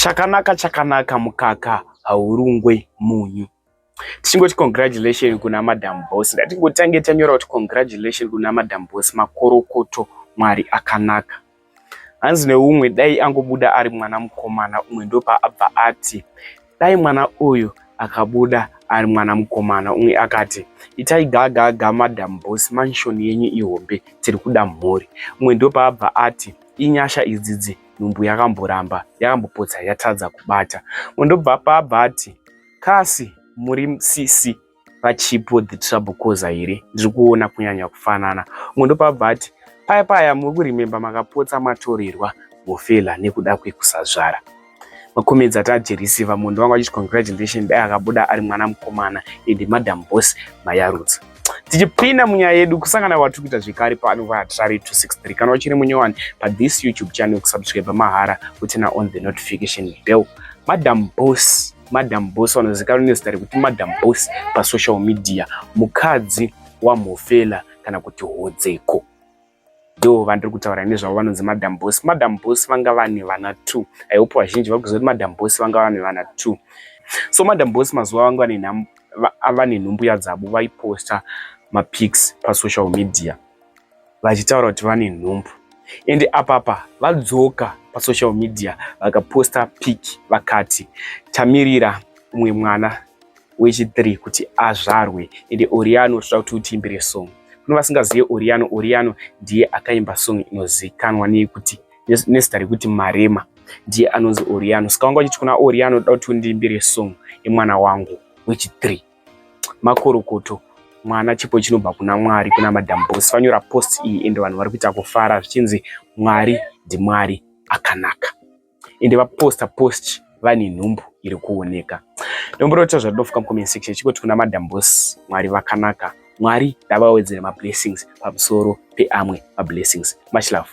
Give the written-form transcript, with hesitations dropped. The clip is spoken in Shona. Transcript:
Chakanaka chakanaka, mukaka haurungwe munyu. Tichingoti congratulation kuna Madam Boss. Ndatingotange tanyora kuti congratulation kuna Madam Boss, makorokoto, Mwari akanaka. Hanzi neumwe, dai angobuda ari mwana mukomana. Umwe ndopaabva ati, dai mwana uyu akabuda ari mwana mukomana. Umwe akati, itai gagaga Madam Boss, mansion yenyu ihombe, tiri kuda mhuri. Umwe ndopaabva ati, inyasha idzidzi, nhumbu yakamboramba, yakambopotsa yatadza kubata. Umwe ndobva paabva ati, kasi muri sisi vaChipo the Trouble Causer here? Ndiri kuona kunyanya kufanana. Umwe ndopaabva ati, paya paya muri kuremember makapotsa matorerwa Mhofela nekuda kwekusazvara. Macomments atajireceiva, munhu wanga achiti congratulation, dai akabuda ari mwana mukomana, ende Madam Boss mayarutsa. Tichipinda munyaya yedu, kusangana kwatiri kuita zvekare pano paHatirari 263. Kana uchiri munyowani pathis YouTube channel, kusubscribe mahara, kuturn on the notification bell. Madam Boss, Madam Boss vanozikanwa nezita rekuti Madam Boss pasocial media, mukadzi waMhofela kana kuti Hodzeko, ndo vandiri kutaura nezvavo, vanonzi Madam Boss. Madam Boss vanga vane vana 2. I hope vazhinji vari kuziva kuti Madam Boss vanga vane vana 2. So Madam Boss mazuva vanga vane nhumbu dzavo, vaiposta mapics pasocial media vachitaura kuti vane nhumbu. Ende apapa vadzoka pasocial media, vakaposta pic, vakati tamirira umwe mwana wechi3 kuti azvarwe. Ende Oriano, toda kuti utiimbire song. Kune vasingazive Oriano, Oriano ndiye akaimba song inozikanwa nekuti nezita rekuti Marema, ndiye anonzi Oriano. Saka vanga vachiti kuna Oriano, toda kuti undiimbire song yemwana wangu wechi3. Makorokoto, mwana chipo chinobva kuna Mwari. Kuna Madam Boss vanyora post iyi, ende vanhu vari kuita kufara zvichinzi Mwari ndiMwari akanaka. Ende vaposta post vane nhumbu iri kuoneka. Ndomborota zvatinofuka mucomment section, chikoti kuna Madam Boss, Mwari vakanaka, Mwari ndavawedzere mablessings pamusoro peamwe mablessings. Much love.